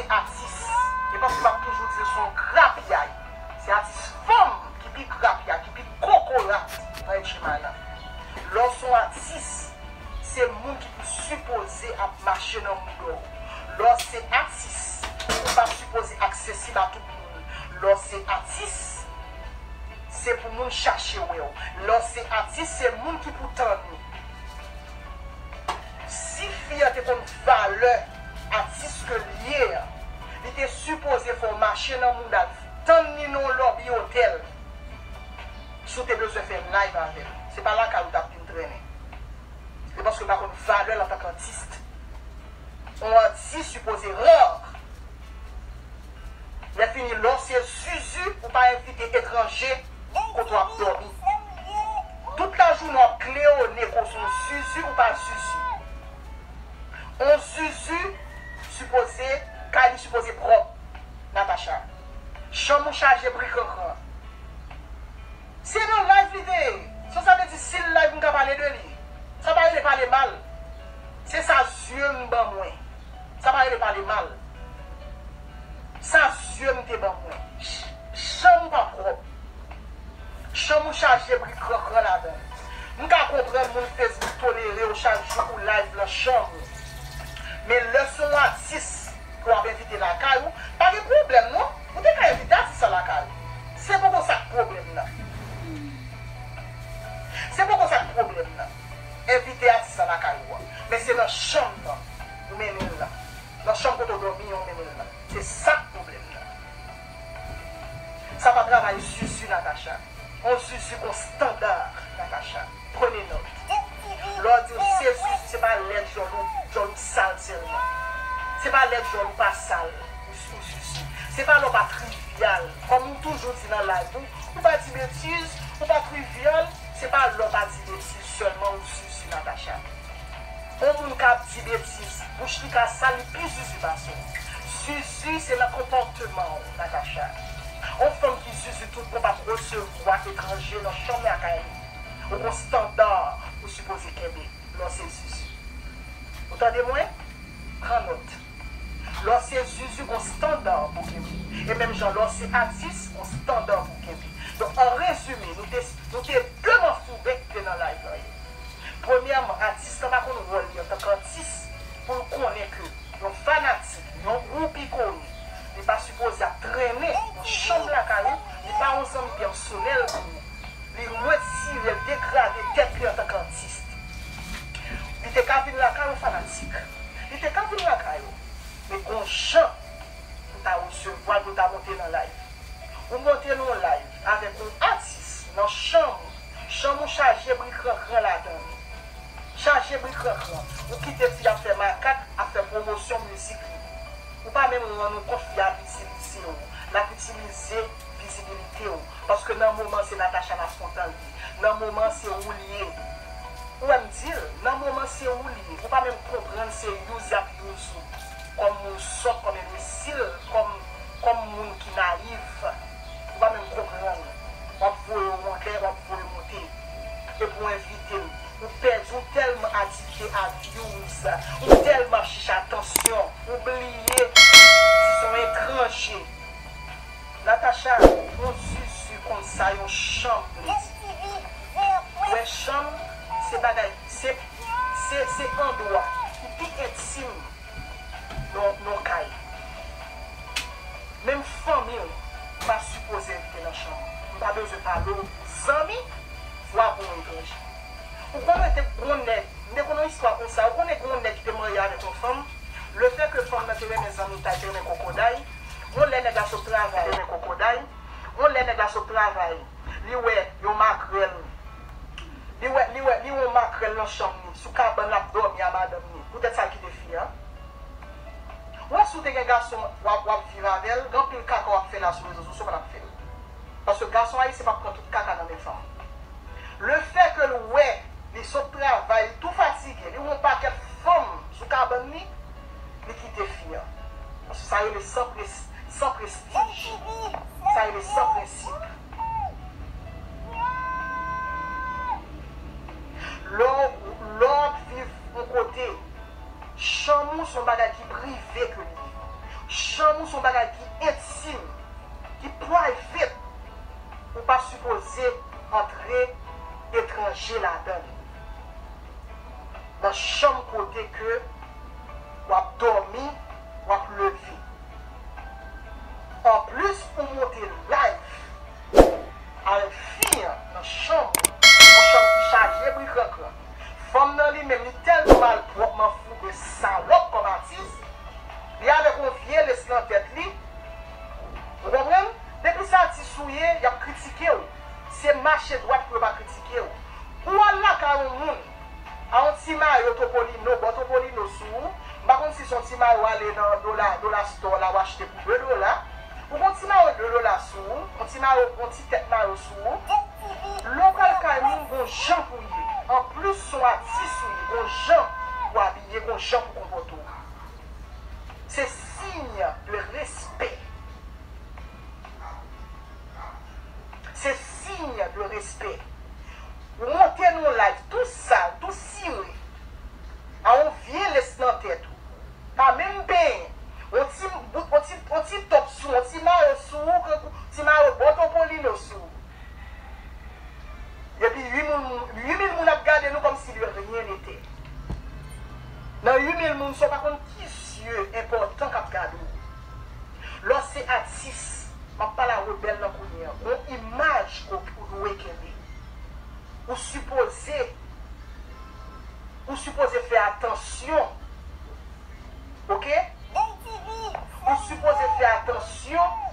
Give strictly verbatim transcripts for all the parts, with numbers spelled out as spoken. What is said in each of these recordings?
atis. E paske m ap toujou di l se yon grapyay. Se atis fanm ki pi grapyay, ki pi kokorat nan H M I la. Lè w se yon atis, se moun ki pou sipoze ap mache nan mouda w. Lè w se atis, ou pa sipoze aksesib a tout moun. Lè w se atis, se pou moun chache wè w. Lè w se atis, se moun ki pou tann ou. Si fi an te konn valè atis ke l ye an, li te sipoze fè w mache nan mouda l, tann li nan yon lòbi otèl. Si w te bezwen fè live avè l, se pa lakay ou t ap vin trennen. Se paske l pa konn valè l antanke atis. Yon atis sipoze rare. Lè fini, lè w se zuzu, ou pa envite etranje kote w ap dòmi. Tout lajounen w ap klewonnen koz yon zuzu, ou pa zuzu. Yon zuzu sipoze, kay li sipoze pwòp, Natacha. Chanm ou chaje bri krankran. Se nan live li te ye. So sa vle di si l live m ka pale de li. Sa pa rele pale mal. Se sa zye m ban mwen. Sa pa rele pale mal. Sa zye m te ban mwen. Ch- Chanm ou pa pwòp. Chanm ou chaje bri krankran ladan l. M ka konprann moun Facebook tolere w chak jou ou live nan chanm ou. Men lè se yon atis ke w ap envite lakay ou, pa gen pwoblèm non. Ou te ka envite atis lan lakay ou. Se poko sa k pwoblèm nan. Se poko sa k pwoblèm nan. Envite atis lan lakay ou an. Men se nan chanm nan ou mennen l lan. Nan chanm kote w dòmi an ou mennen l lan. Se sa k pwoblèm nan. Sa pa travay zuzu, Natacha. Yon zuzu gon standard, Natacha. Prenez note. Lè w di w se zuzu, se pa lè djòl ou, djòl ou sal sèlman. Se pa lè djòl ou pa sal, ou, ou zuzu. Se pa lè w pa trivyal. Kòm m toujou di nan live, ou, ou pa di betiz, ou pa trivyal. Se pa lè w pa di betiz sèlman ou zuzu, Natacha. Yon moun k ap di betiz, bouch li ka sal, li pi zuzu pase w. Zuzu se nan konpòteman w, Natacha. Yon fanm ki zuzu tout bon p ap resevwa etranje nan chanm lakay li. Ou gon standard ou sipoze kenbe lè w se zuzu. Ou tande mwen? Pran nòt. Lè w se zuzu, gon standard pou kenbe. E menm jan lè w se atis, gon standard pou kenbe. Donk, an rezime, nou te, nou te de manfouben ki te nan live lan ye. Premyèman, atis lan pa konn wòl li antanke atis pou l konnen ke yon fanatik, yon gwoupi kore, li pa sipoze ap trennen nan chanm lakay ou, li pa yon zanmi pèsonèl pou ou. Li retire l, degrade tèt li antanke atis. Li te ka vin lakay ou fanatik. Li te ka vin lakay ou. Men gon jan pou ta resevwa l, pou ta monte nan live. Ou monte nan yon live avèk yon atis nan chanm ou. Chanm ou chaje bri krankran ladan l. Chaje bri krankran. Ou kite fi ap fè makak, ap fè pwomosyon mizik li. Ou pa menm rann ou kont fi ap itilize w. L ap itilize vizibilite w. Paske nan moman se Natacha Lafontan l ye. Nan moman se ou l ye. Ou wè m di l, nan moman se ou l ye. Ou pa menm konprann se use y ap use ou. Kòm moun sòt, kòm enbesil, kòm, kòm moun ki nayif. Ou pa menm konprann. W ap voye w anlè, w ap voye w monte. Epi w envite l. Ou pèdi, ou tèlman adikte a views, ou tèlman ap chèche atansyon, ou bliye si se yon etranje. Natacha, yon zuzu konn sa yon chanm vle di. Wè chanm, se bagay, se, se, se andwa ki pi entim nan, nan kay. Menm fanmi w, ou pa sipoze envite nan chanm ou. M pa bezwen pale w pou zanmi, vwa pou yon etranje. Ou konnen te gon nèg, m te konnen yon istwa konsa, ou konnen gon nèg ki te marye avèk yon fanm, lefètke fanm nan te renmen zanmitay, te renmen kokoday, yon lè nèg la sot travay, te renmen kokoday, yon lè nèg la sot travay, li wè yon makrèl, li wè, li wè, li wè yon makrèl nan chanm li, sou kabann l ap dòmi a madanm li, poutèt sa l kite fi a. Ou wè si w te gen gason w ap, w ap viv avè l, gen anpil kaka w ap fè la sou rezo sosyo, w pa t ap fè l. Paske gason ayisyen p ap pran tout kaka nan men fanm. Lefètke l wè li sot travay, li tou fatige, li wè yon pakèt fanm sou kabann li, li kite fi an. Paske sa rele san pres-, san prestij. Sa rele san prensip. Lè w, lè w ap viv yon kote, chanm ou se yon bagay ki prive ke li ye. Ch-, se yon bagay ki entim, ki private, ou pa sipoze antre etranje ladan l. Nan chanm kote ke w ap dòmi, w ap leve. Anplis, ou monte live avèk fi an nan chanm ou, yon chanm ki chaje bri krankran. Fanm nan li menm, li tèlman malpwòp, manfouben, salòp kòm atis, li avèk yon vye lès nan tèt li. Ou konprann? Depi se atis ou ye, y ap kritike w. Se mache dwat pou yo pa kritike w. Pou w al lakay yon moun, a yon ti mayo Topolino, bò Topolino sou ou. M pa konn si se yon ti mayo w ale nan dola, dola store la, w achte pou de dola. Ou gon ti mayo de dola sou ou, yon ti mayo, yon ti tèt mayo sou ou. Lè w pral kay moun, gon jan pou w ye. Anplis, se yon atis ou ye, gon jan pou w abiye, gon jan pou w konpòte w. Se siy de respè. Se siy de respè. Ou monte nan yon live tou sal, tou sire, a yon vye lès nan tèt ou. Pa menm benyen. On ti bout, on ti, on ti top sou, on ti mayo sou ou, kankou ti mayo bò Topolino sou ou. Epi uit mil moun, uit mil moun ap gade nou kòmsi de rien n'était. Nan uit mil moun sa, w pa konn ki zye enpòtan k ap gade w. Lè w se atis, m ap pale a Rebèl nan kounye a. Gon imaj ke w dwe kenbe. Ou sipoze, ou sipoze fè atansyon. Oke? Ou sipoze fè atansyon.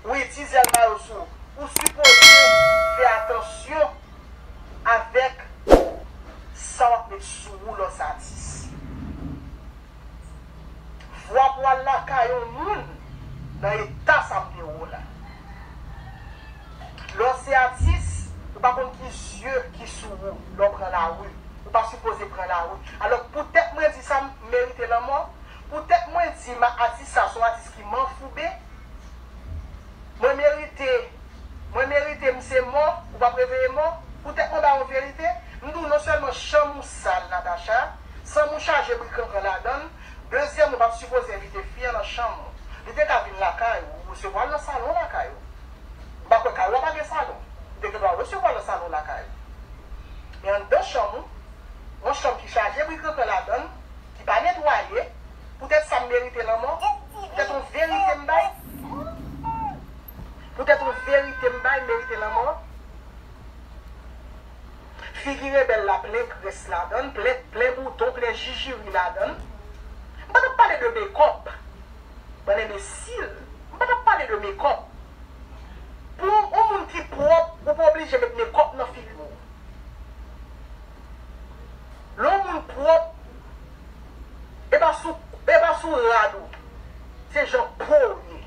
Wi, ti zèl mayo sou. Ou sipoze fè atansyon avèk sa w ap met sou ou lè w se atis. Fwa pou w al lakay yon moun nan eta sa m te wè w la. Lè w se atis, ou pa konn ki zye ki sou ou lè w pran lari. Ou pa sipoze pran lari. Alò, poutèt mwen di sa, m merite lanmò. Poutèt mwen di ma atis sa se yon atis ki manfouben. Mwen merite, mwen merite m se mò, ou p ap reveye mò. Poutèt mwen ba yon verite, m di w non sèlman chanm ou sal, Natacha, chanm ou chaje bri krankran ladan l, dezyèmman, ou p ap sipoze envite fi an nan chanm ou. Li te ka vin lakay ou, ou resevwa l nan salon lakay ou. M pa kwè kay ou a pa gen salon. Ou te gen dwa resevwa l nan salon lakay ou. Men anndan chanm ou, yon chanm ki chaje bri krankran ladan l, ki pa netwaye, poutèt sa m merite lanmò, poutèt yon verite m bay, poutèt yon verite m bay, m merite lanmò. Figi Rebèl la plen grès ladan l, plen, plen bouton, plen jijiri ladan l. M pa t ap pale de mekòp. Bann enbesil. M pa t ap pale de mekòp. Pou yon moun ki pwòp, ou pa oblije met mekòp nan figi w. Lè yon moun pwòp, e pa sou, e pa sou rad ou. Se jan po w ye.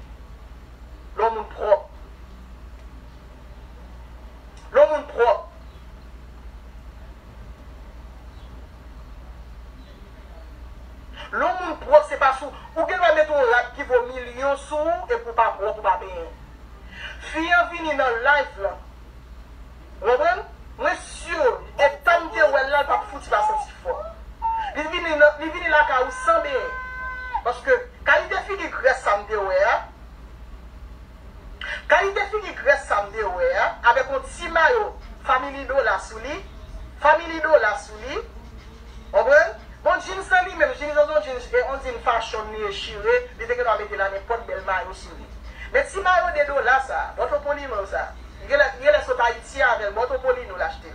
Lè yon moun pwòp. Lè yon moun pwòp. Lè yon moun pwòp, se pa sou. Ou gen dwa met yon rad ki vo milyon sou ou, epi w pa pwòp, ou pa benyen. Fi an vini nan live lan. Ou konprann? Mwen si, e tan m te wè l la, l p ap fouti pa santi fò. Li vini nan, li vini lakay ou san benyen. Paske, kalite figi grès sa m te wè a, kalite figi grès sa m te wè a, avèk yon ti mayo Family Dollar sou li, Family Dollar sou li, konprann? Bon, jeans lan li menm, jeans lan se yon jeans, e, on jeans fashion li e chire, li te gen dwa mete l a nenpòt bèl mayo sou li. Men ti mayo de dola sa, bò Topolino sa, li genlè, li genlè sot Ayiti avè l, bò Topolino l achte l.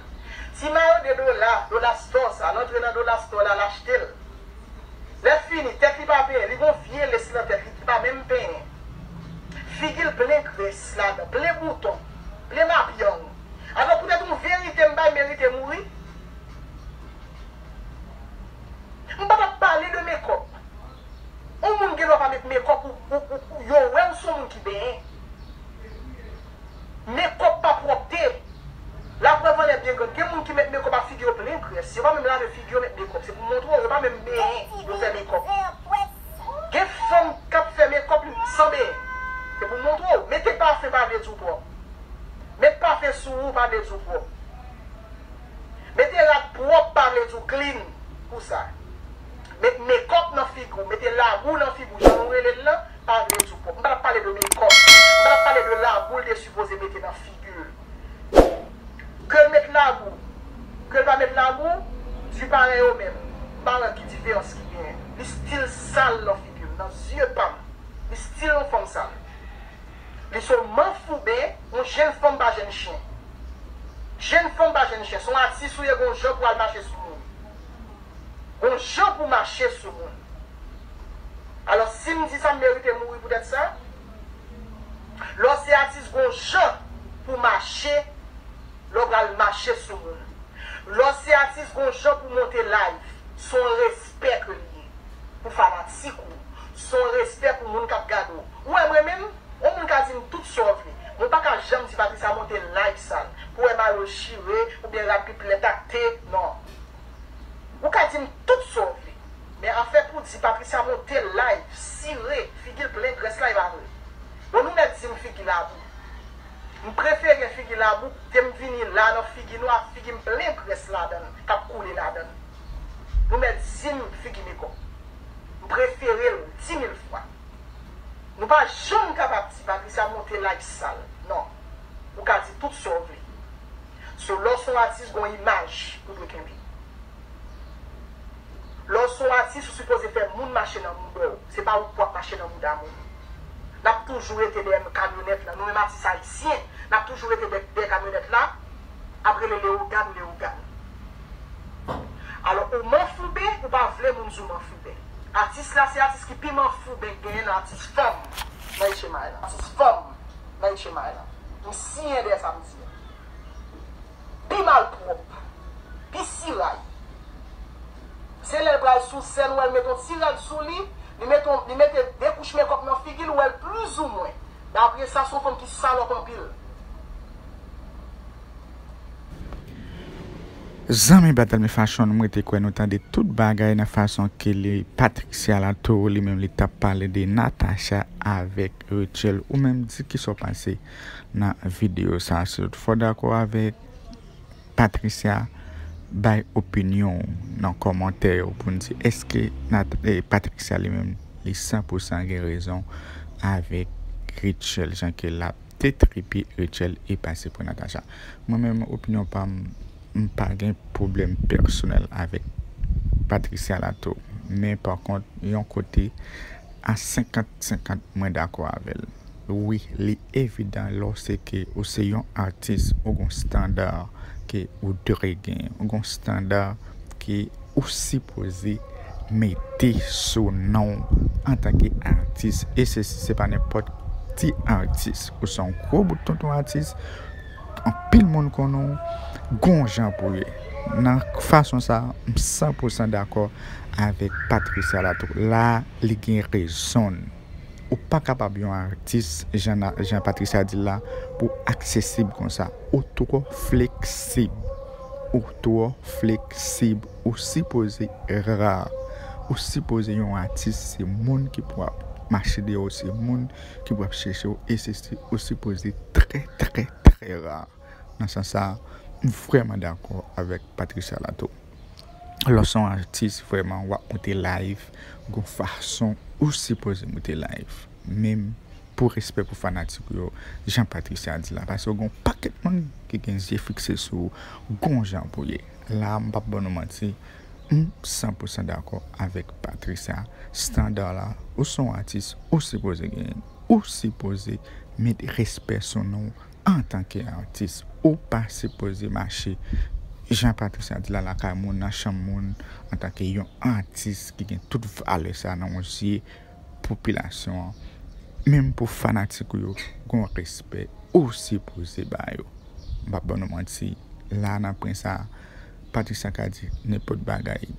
Ti mayo de dola, Dollar Store sa, l antre nan Dollar Store la, l achte l. Lè fini, tèt li pa penyen, li gon vye lès nan tèt li ki pa menm penyen. Figi l plen grès ladan, plen bouton, plen mapyang. Alò poutèt yon verite m bay merite mouri. M pa t ap pale de mekòp. Yon moun gen dwa pa met mekòp ou, ou, ou, ou yo wè w se yon moun ki benyen. Mekòp pa pwòpte. Laprèv anlè byen grann. Gen moun ki met mekòp ak figi yo plen grès. Yo pa menm lave figi yo met mekòp. Se pou montre w, yo pa menm benyen, yo fè mekòp. Gen fanm k ap fè mekòp li san benyen. Se pou montre w. Mete pafen pa vle di w pwòp. Met pafen sou ou pa vle di w pwòp. Mete rad pwòp pa vle di w clean pou sa. Met mekòp nan Labou nan figi w, jan nou rele l lan, pa vle di w pwòp. M pa t ap pale de mekòp. M pa t ap pale de labou l te sipoze mete nan figi l. Ke l met labou, ke l pa met labou, di parèy yo menm. M pa wè ki diferans ki genyen. Li still sal nan figi m, nan zye pa m. Li still yon fanm sal. Li se yon manfouben, yon jenn fanm pa jenn chen. Jenn fanm pa jenn chen. Se yon atis ou ye, gon jan pou al mache sou moun. Gon jan pou mache sou moun. Alò, si m di sa, m merite mouri poutèt sa? Lè w se atis, gon jan pou mache, lè w pral mache sou moun. Lè w se atis, gon jan pou monte live. Se yon respè ke l ye pou fanatik ou. Se yon respè pou moun k ap gade w. Ou wè mwen menm, yon moun ka di m tout sa w vle. Mwen pa ka janm di Patricia monte live sal pou wè mayo l chire oubyen rad piplèt akte, non. Ou ka di m tout sa w vle. Men afè pou di Patricia monte live, sire, figi l plen grès la, e pa vre. Bon, nou mèt di m figi labou. M prefere figi labou ke m vini la nan figi nwa, figi m plen grès ladan l, k ap koule ladan l. Nou mèt di m figi mekòp. M prefere l di mil fwa. Nou pa janm kapab di Patricia monte live sal. Non. Ou ka di tout sa w vle. So, lè w se yon atis, gon imaj ou dwe kenbe. Lè w se yon atis, ou sipoze fè moun mache nan moudon w. Se pa ou k ap mache nan mouda moun. N ap toujou rete dèyè kamyonèt la. Nou menm atis ayisyen, n ap toujou rete dè-, dèyè kamyonèt la, ap rele Leyogàn, Leyogàn. Alò, ou manfouben, ou pa vle moun di w manfouben. Atis la, se atis ki pi manfouben k genyen nan atis fanm nan H M I la. Atis fanm nan H M I la. M siyen dèyè sa m di a. Pi malpwòp, pi siray. Se lè l pral sou sèn, ou wè l mete yon ti rad sou li, li mete yon, li mete de kouch mekòp nan figi l, ou wè l plizoumwen. Dapre sa, se yon fanm ki salòp anpil. Zanmi Battle Me Fashion, mwen te kwè nou tande tout bagay nan fason ke li, Patricia Latour, li menm li t ap pale de Natacha avèk Rutshelle. Ou menm di kisa w panse nan videyo sa. Si w fò dakò avèk Patricia, bay opinyon w nan kòmantè yo pou n di èske Nat-, eh, Patricia li menm li san pou san gen rezon avèk Rutshelle, jan ke l ap detripe Rutshelle e pase pou Natacha. Mwen menm, opinyon pa m, m pa gen pwoblèm pèsonèl avèk Patricia Latour. Men pa kont, yon kote a senkant senkant, mwen dakò avè l. Wi, li evidan lè w se ke ou se yon atis, ou gon estanda ke ou dwe genyen, ou gon estanda ke ou sipoze mete sou non w antanke atis. E se, se pa nenpòt ti atis. Ou se yon gwo bout tonton atis. Anpil moun konnen w, gon jan pou ye. Nan fason sa, m san pou san dakò avèk Patricia Latour. La, li gen rezon l. Ou pa kapab yon atis, jan na-, jan Patricia di l la, pou aksesib konsa. Ou twò fleksib. Ou twò fleksib. Ou sipoze ra. Ou sipoze yon atis, se moun ki pou ap mache dèyè w, se moun ki pou ap chèche w, e se, se, ou sipoze trè, trè, trè ra. Nan sans sa, m vrèman dakò avèk Patricia Latour. Lè w se yon atis, vrèman, w ap moute live, gon fason ou sipoze moute live. Menm pou respè pou fanatik ou yo, jan Patricia di la. Paske gon pakèt moun ki gen zye fikse sou ou, gon jan pou ye. La, m p ap ban nou manti, m san pou san dakò avèk Patricia. Estanda la, ou se yon atis, ou sipoze genyen. Ou sipoze met respè sou non w antanke atis. Ou pa sipoze mache, jan Patricia di la, lakay moun, nan chanm moun, antanke yon atis ki gen tout valè sa nan yon zye popilasyon an. Menm pou fanatik ou yo, gon respè ou sipoze ba yo. M p ap ban nou manti, la nan pwen sa, Patricia ka di nenpòt bagay.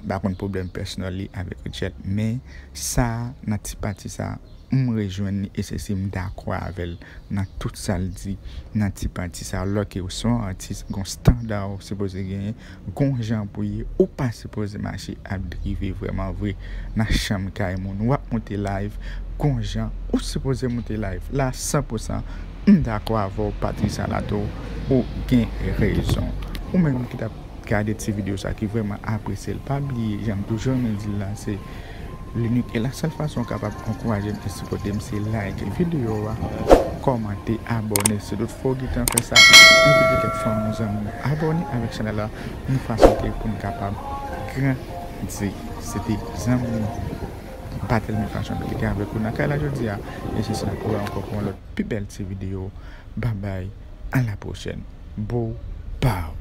M pa konn pwoblèm pèsonèl li avèk Rutshelle, men sa, nan ti pati sa, m rejwenn li e se si m dakò avè l nan tout sa l di nan ti pati sa. Lè ke ou se yon atis, gon estanda ou sipoze genyen, gon jan pou ye, ou pa sipoze mache ap drive vrèman vre nan chanm kay moun. W ap moute live, gon jan ou sipoze moute live. La, san pou san, m dakò avè w, Patricia Latour, ou gen rezon. Ou menm ki t ap gade ti videyo sa, ki vrèman apresye l, pa bliye, jan m toujou renmen di l la, se Linux. E la sèl fason w kapab ankouraje m e sipòte m, se like videyo a, kòmante, abòne. Si tout fwa w gentan fè sa, envite kèk fanmi w, zanmi w abòne avèk chanèl la, yon fason ke pou n kapab grandi. Se te zanmi w, Battle Mil Fashion, ki te avèk ou nan kay la jodi a. E se sa n ap wè ankò pou yon lòt pi bèl ti videyo. Babay, a la pwochèn. Bow, bow.